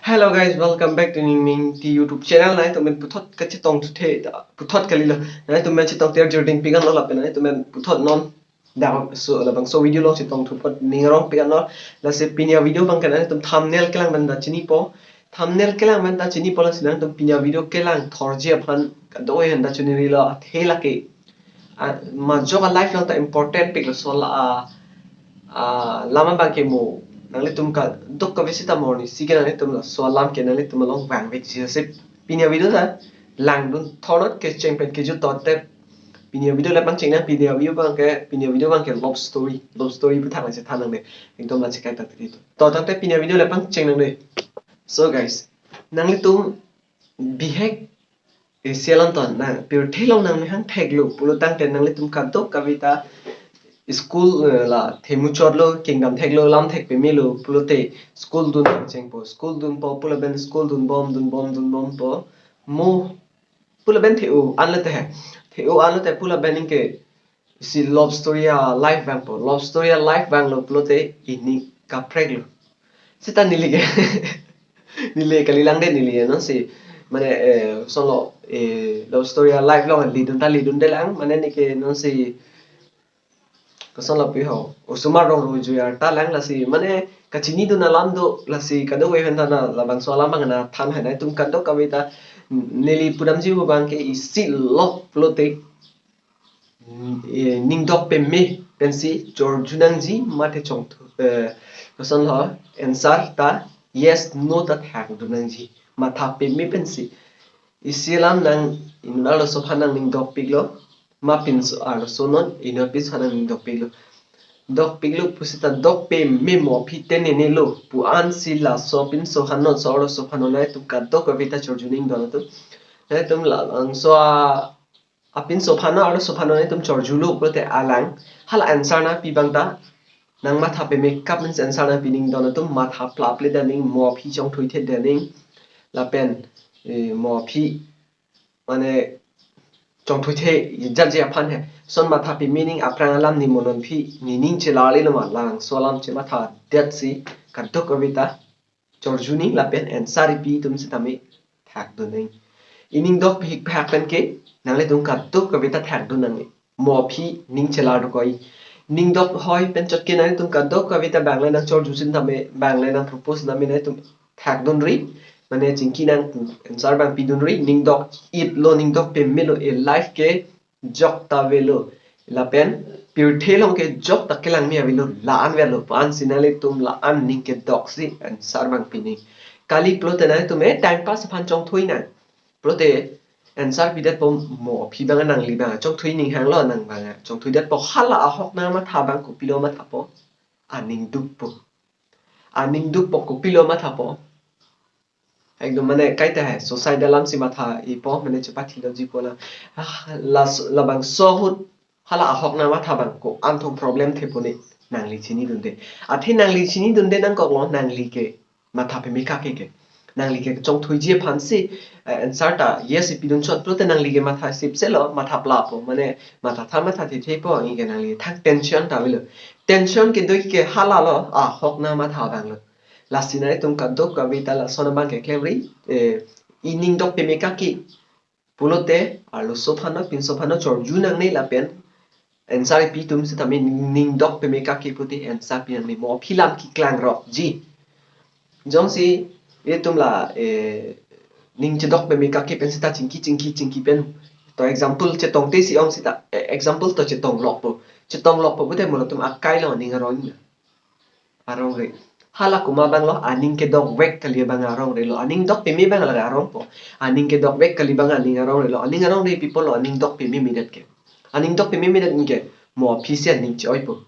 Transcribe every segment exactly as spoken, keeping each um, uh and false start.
Hello guys, welcome back to Ningming T YouTube channel. Nanglitum pen puthot kachetong thuthe ta, puthot kalilo. Nanglitum pen chetong ter jording pigan lo lapen nanglitum pen puthot non dak so labangso video along chetong thu apot ning arong pigan lo. Lasi pini avideo abang ke nanglitum thumbnail kelang pen ta chinipo. Thumbnail kelang pen ta chinipo, lasi nanglitum pini avideo kelang thorji aphan kadokave hen ta chonirilo, athe lake. Ah, majok a-life along ta important pik laso la, ah, ah, alam abang ke mo. Nanglitum kadokave sita morning si ke nanglitum laso alam ke nanglitum along vangvekji, lasi pini avideo ta langdun thornot, kecheng pen kejut totep. Pini avideo le pangchengnang, pini avideo abang ke, pini avideo abang ke love story, love story puthak la chethan nang de. Ekdom la chekai ta tiri to. To tangte pini avideo le pangchengnang de. So guys, nanglitum bihek isi alam ton na pirthe along nangmahang theklo pulo tangte nanglitum kadokave ta school, eh, la themu chotlo, kingdam theklo, lam thek pemelo pulote school dun pangchengpo, school dunpo pu lapen school dunbom, dunbom, dunbompo. Mo pu lapen the-o anlo te he. The-o anlo te pu lapen anke si love story a-life vangpo. Love story a-life vanglo pulote ining kapreklo. Sita neli ke neli kalilang de, neli non si mane, eh, solo, eh, love story a-life along lidun ta lidunde lang, mane neli ke non si koson lapu ho, osomar rong rong juyar ta lang, lasi mane kachinidun alam do, lasi kadokave hen ta na labangso alam abang na than hai, nanglitum kadokave ta neli pudamji pu abang ke isi lo pulote, mm, eh, ning dok peme pensi chorju nangji, mate chongthu, eh, koson ho, answer ta yes no ta thakdun nangji, matha peme pensi. Isi alam nang inut arloso aphan nangning dokpiklo, ma pinso arloso non inut pinso aphan nangning dokpiklo. Dokpiklo pusita dok peme, mo aphi tenenelo pu ansi laso apinso aphan non, so arloso aphan non nanglitum kadokave ta chorju ning don atum. Nanglitum labangso a apinso aphan non, arloso aphan non nanglitum chorjulo pulote alang hala answer nangpi abang ta nang matha peme kap means answer nangpi ning don atum, matha plaple daning, mo aphi chongthuithe daning, lapen, eh, mo aphi mane chongthuithe jatje aphan he. Son matha peme ning aphrang alam ni mo non aphi, nening chelarlelo ma, labangso alam chematha detsi kadokave ta chorju ning lapen answer ipi atum sitame thakdun nang. Ining dok pik phak pen ke nanglitum kadokave ta thakdun nang. Mo aphi ning chelar dokok-i. Ning dok hoi pen chot ke nanglitum kadokave ta bang le nangchorju sitame, bang le nangpropose sitame nanglitum thakdunri. Mane chingki nang answer abang pidunri. Ning dok-itlo, ning dok pemelo, e-life ke jok ta avelo. Lapen pirthe along ke jok ta kelang me avelo, la-an avelo pu ansi nanglitum la-an ning kedoksi answer abang pining. Kali pulote nanglitum e time pass aphan chongthui nang. Pulote answer pidetpo, mo aphi abang nangli abang chongthui ning hanglo, nang abang chongthuidetpo, hala ahok nangmatha abang kopilo mathapo, aning dukpo. Aning dukpo kopilo mathapo. Ekdom mane kaita hai, suicide alam si matha-ipo, mane chepathilo jipo na. Ah, la, labangso ahut hala ahok nangmatha abang ko-an thong problem thepo ne, nangli chinidunde. Athe nangli chinidunde nangkoklo, nangli ke matha peme kake ke. Nangli ke chongthuiji aphansi, eh, answer ta yes ipidun chot pulote nangli ke matha sipselo, matha plapo, mane matha tha matha thethepo, anke nangli thang tension ta avelo. Tension kedo ke halalo, ahok nangmatha abanglo. Lasi nanglitum kadokave ta lason abang keklemri, eh, ining dok peme kake pulote arloso aphan non pinso aphan non chorju nangne lapen answer ipi atum sitame ning dok peme kake pulote answer pi nangne, mo aphi lam keklang rokji. Jongsi itum la, eh, ning chedok peme kake pen sita chingki chingki chingki pen, to example chetongte si ong sita, eh, example to chetonglokpo. Chetonglokpo pulote mo latum akai lo ning arong arongre. Hala komat abanglo, aning kedokvek kali abang arongrelo. Aning dok peme abang la arongpo. Aning kedokvek kali abang aning arongrelo. Aning arongre pipo lo, aning dok peme medet ke. Aning dok peme medet anke mo aphi si aning che-oipo.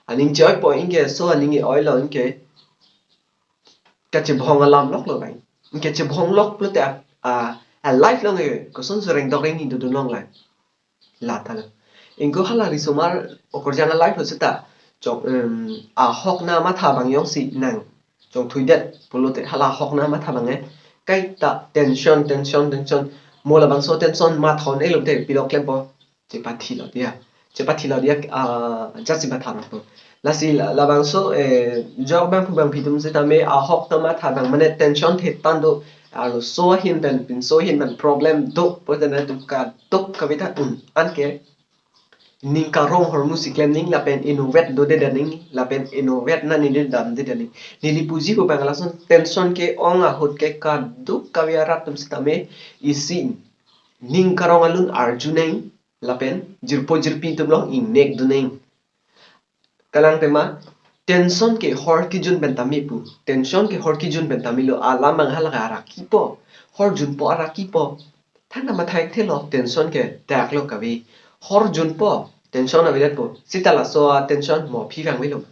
Aning che-oipo anke, so aning e-oilo anke kachebhong alam loklo bai. Anke chebhonglok pulote a, a, a-life along e kosonsi rengdok rengni dodun longlai. La talo. Anke hala risomar okorjang a-life lo sita chok, em, ahok nangmatha abang jongsi nang chongthuidet pulote hala ahok nangmatha abang e kaita tension, tension, tension. Mo labangso tension mathon elote pilo klempo, chepathilo dia. chepathilo dia, ah, jatsi matha rokpo. Lasi la-, labangso, eh, jok bangphu bangphi atum sitame ahok ta matha bang, mane tension thetan do, arloso ahin pen pinso ahin pen problem do, pute nangtum kadokave ta un-an ke ning karong ahormu si klem ning, lapen inutvet dode det ning, lapen inutvet nani de damde det ning. Neli puji pu bang lason tension ke-ong ahut ke kadokave arat atum sitame isi ning karong alun arju ning, lapen jirpo jirpi atum along ingnek dun ning. Kalang tema, tension ke hor kejun pen tame pu. Tension ke hor kejun pen tame lo, alam mang hala ke araki po, hor junpo araki po. Thangta mathai thelo, tension ke dak lo kave. Hor junpo, tension avedet po. Sita laso a tension mo aphi vangvelo.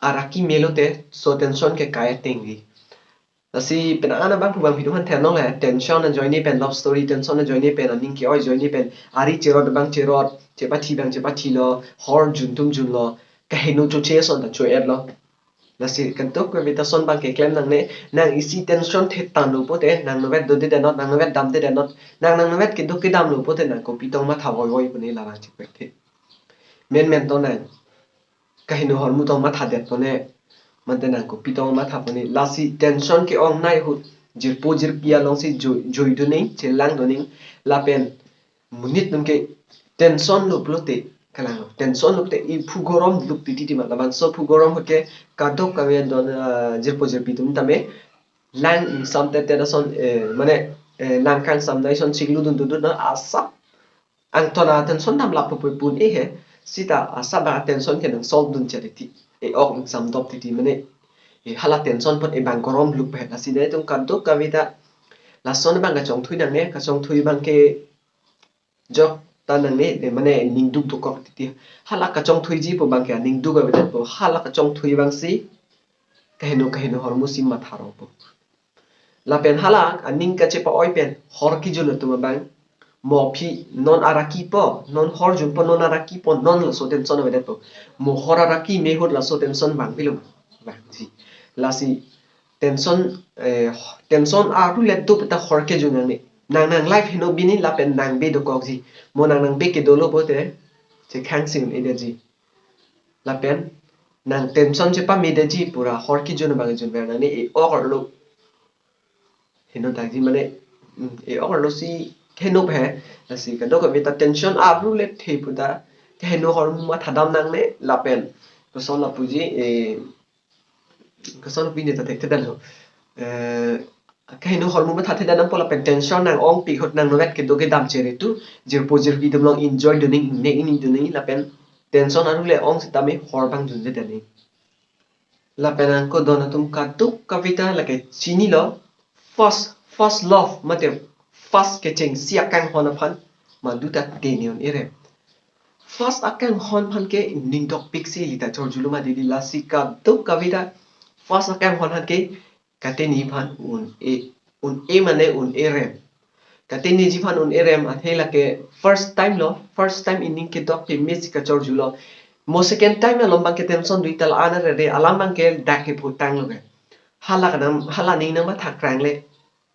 Araki melo te, so tension ke kai ateng vi. Lasi penang an abangphu bangphi atum aphan theklong le, tension ajoine pen love story, tension ajoine pen aning ke-oi ajoine pen, ari cherot bang cherot, chepathi bang chepathilo, hor jun atum junlo, kaheno choche ason ta cho-et lo. Lasi kadokave ta ason bang keklem nangne, nang isi tension thetan lo pute, nang nutvet dode det not, nang nutvet damde det not, nang nang nutvet kedo kedam lo pute nang kopi tong matha voivoi pune labang chikpek the. Menmen to nang kaheno ahormu tong mathadet pune, mate nang kopi tong matha pune. Lasi tension ke-ongnei ahut jirpo jirpi alongsi joi, joi dun ning, chelang dun ning, lapen monit atum ke tension lo pulote, kalang lo, tension lo pulote iphu gorom luk titi ma, labangso phu gorom ahut ke kadokave don, ah, jirpo jirpi atum tame lang ingsam tetet ason, eh, mane, eh, lang kangsam nai ason chinglu dun dun dun na asap angton a tension damlap pu pu un-e he, sita asap a tension ke nang solve dun chari ti. E-ok ingsam dop titi mane, e hala tension apot e bang gorom luk phet, lasi nangtum kadokave ta lason bang kachongthui nangne, kachongthui bang ke jok ta nangne, e mane ning duk dokok titi. Hala kachongthuiji pu bang ke ning duk avedet po, hala kachongthui bang si kaheno kaheno ahormu si matha rokpo. Lapen hala aning kachepa-oi pen hor kejun atum abang, mo aphi non araki po, non hor junpo, non araki po, non laso tension avedet po. Mo hor araki me ahut laso tension vangvelo, vangji. Lasi tension, eh, tension aru le do peta hor kejun nangne. Nang nang life heno bi ning lapen nang be dokokji. Mo nang nang be kedo lo pute chekhang si un-edetji. Lapen nang tension chepamedetji, pura hor kejun abang junver nangne, e-ok arlo heno tangji mane, mm, e-ok arlo si heno phe, lasi kadokave ta tension aru le the pu ta kaheno ahormu matha dam nangne, lapen koson lapuji, eh, koson pine ta thekthedet lo. Eh, kaheno ahormu mathathedet nangpo lapen tension nang-ongpik ahut nang nutvet kedo kedam chere tu, jirpo jirpi atum along enjoy dun ning, ingnek ingni dun ning, lapen tension aru le ong sitame hor bang junjedet ning. Lapen angko don atum kadokave ta lake chinilo, first, first love mate first kechengsi akanghon aphan madu ta tene un-e rem. First akanghon aphan ke ning dokpik si ili ta chorjulo ma didi, lasi kadokave ta first akanghon aphan ke katene aphan un-e, un-e mane un-e rem. Kateneji aphan un-e rem athe lake first time lo, first time ining kedok peme si kachorjulo. Mo second time along bang ke tension dui tal ana re re alam bang ke dak ke phutang lo ke. Hala kanam, hala ning nang mathakrang le,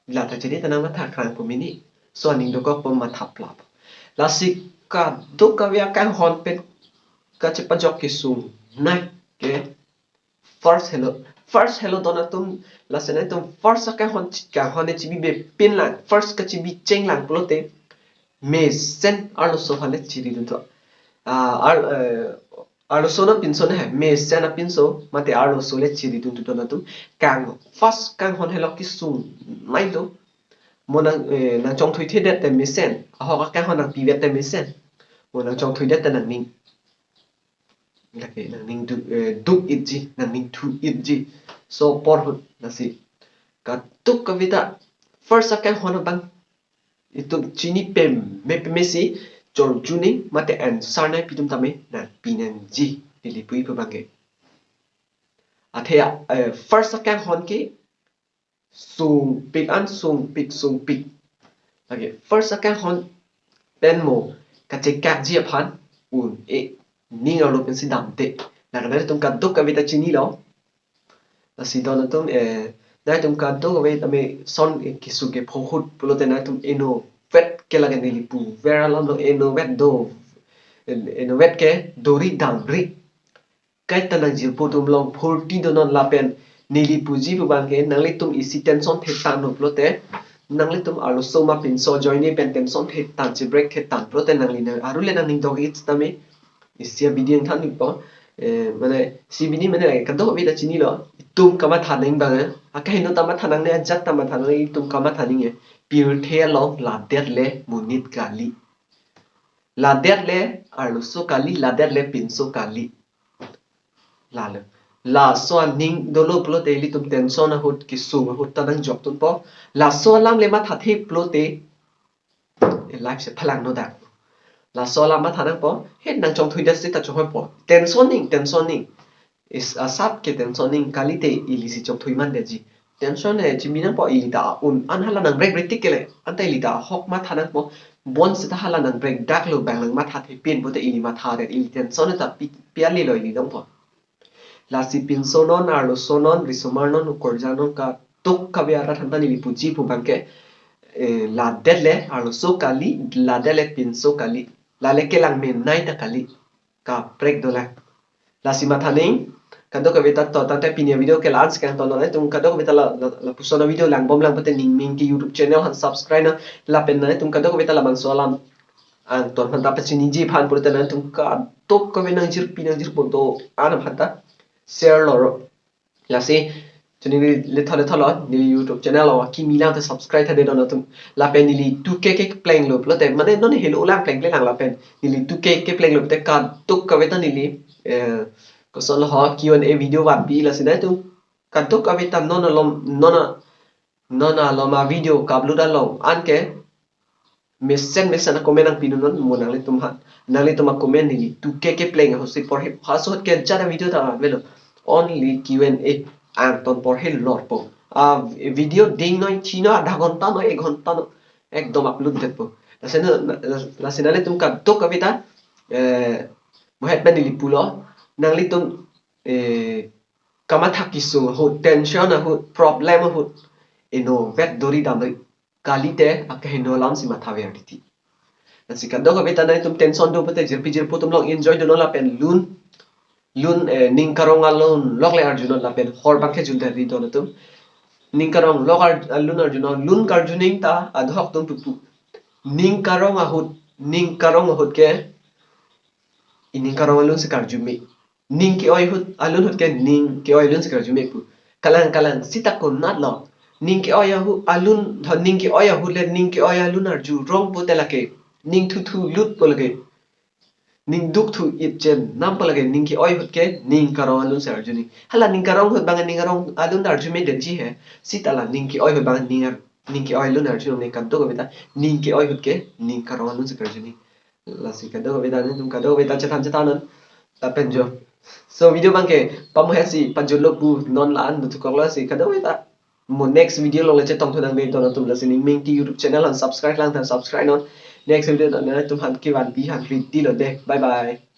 la ta chini ta nang mathakrang pu mini. So aning dokok po mathaplap. Lasi kadokave akanghon pen kachepajok kesungnei ke first helo, first helo don atum, lason nangtum first akanghon chi-, kanghon ne chibibe pinlang, first kachibi chenglang pulote mesen arloso aphan le chiri dun tho. Ah, ar-, eh, arloso na pinso ne he, mesen apinso mate arloso le chiri dun tho don atum. Kang first kanghon helo kesungnei lo. Mo nang, eh, nang chongthui thedet te mesen, ahok akanghon nang pivet te mesen. Mo nang chongthuidet te nangning lake nangning duk, eh, duk-itji, nangning thu-itji. So apor ahut lasi kadokave ta first akanghon abang itum chini peme peme si chorju ning mate answer nangpi atum tame nangpi nangji, neli pu-i pu bang ke. Athe, eh, first akanghon ke sungpik an sungpik sungpik. Lake first akanghon pen mo kachekakji aphan un-e, ning arlo pensi damde. Lake nangtum kadokave ta chinilo. Lasi don atum, eh, nangtum kadokave tame son, eh, keso kepho ahut pulote nangtum inutvet ke lake neli puver alam lo, inutvet do. Inovet ke dori damri. Kaita nangjirpo atum along phurti donon lapen neli puji pu abangke nanglitum isi tension thetan pulote nanglitum arloso ma pinso ajoine pen tension thetan chebrek thetan pulote nangli nang arule nangning dok-ik tame isi abidi angthan ikpo. Eh, mane isi abidi mane kadok abidi ta chinilo. Itum kamatha nang abang, eh. Akaheno ta matha nangne, ajat ta matha nangne, itum kamatha nang, eh. Pirthe along ladet le monit kali. Ladet le arloso kali, ladet le pinso kali. Lalo. Laso aning dolo pulote ilitum tension ahut, kesung ahut ta nangjoktunpo. Laso alam le mathathe pulote, eh, life si phalang no dak. Laso alam matha nangpo, het nangchongthui det seta chonghoipo. Tension ning, tension ning. Is asap ke tension ning kalite ili si chongthui mandetji. Tension he chimi nangpo, ili ta un an hala nangbrek bretik kele. Anta ili ta ahok matha nangpo. Bonseta hala nangbrek daklo abang nang mathathe pin pulote ili mathadet, ili tension ta pi, pi alilo ili dongpo. Lasi pinso non, arloso non, risomar non, ukorja non, kadokave arat aphan ta neli puji pu abangke, eh, ladet le arloso kali, ladet le pinso kali, lale kelang menei ta kali, kaprek dolang. Lasi matha ning, kadokave ta to tangte pini avideo ke la-an si kangton, nanglitum kadokave ta la, la, lapuson avideo langbomlang pulote Ningmingti YouTube channel aphan subscribe nang, lapen nanglitum kadokave ta labangso alam angton aphan ta pachiniji aphan pulote nanglitum kadokave nangjirpi nangjirpo do-an aphan ta share loro. Lasi chini letho letho lo, neli YouTube channel lo, kimi lang ta subscribe thade donatum. Lapen neli two K keplenglo pulote, mane non helo lang plengple lang lapen neli two K keplenglo pulote kadokave ta neli, eh, kosonlo ho, Q and A video vanpi, lasi nanglitum kadokave ta non alom, non a, non alom avideo ka-upload along anke mesen mesen a-comment nangpidunnon, mo nanglitum aphan, nanglitum a-comment neli two K kepleng ahut si porhe, halaso ahut ke jada video ta avelo, only Q and A angton porhe lorpo. A video ding noi thi noi, adha ghonta noi, ek ghonta noi, ekdom upload detpo. Lasi na, na, lasi nanglitum kadokave ta, eh, mohet pen neli pulo, nanglitum, eh, kamatha kesung ahut, tension ahut, problem ahut, inovet dori damri. Kalite akaheno alam si mathaver titi. Lasi kadokave ta nanglitum tension do pulote jirpi jirpo atum along enjoy donon lapen lun, lun, eh, ning karong alun lok le arjunon lapen hor abangke jul dari donatum. Ning karong lok ar-, alun arjunon, lun karju ning ta adhok atum pupu. Ning karong ahut, ning karong ahut ke, ining karong alun si karju me. Ning ke-oi ahut, alun ahut ke ning ke-oi alun si karju me pu. Kalang kalang, seta konatlo. Ning ke-oi ahut, alun, ning ke-oi ahut le ning ke-oi alun arjurong pulote lake ning thuthu lutpo lake. Ning dukthu-ik chenampo lake, ning ke-oi ahut ke ning karong alun si arju ning. Hala ning karong ahut abang ning karong alun arju medetji he. Seta la ning ke-oi ahut abang ning ar-, ning ke-oi alun arju ning, kadokave ta ning ke-oi ahut ke ning karong alun si karju ning. Lasi kadokave ta nanglitum kadokave ta chethan chethannon. Lapen jo. So video abangke pamohet si pajutlo pu non la-an dutukoklo, lasi kadokave ta mo next video along le chetongthu nang be donatum, lasi Ningmingti YouTube channel aphan subscribe lang ta subscribe non. Next video nanglitum aphan kevanpi aphan ready lo de. Bye bye.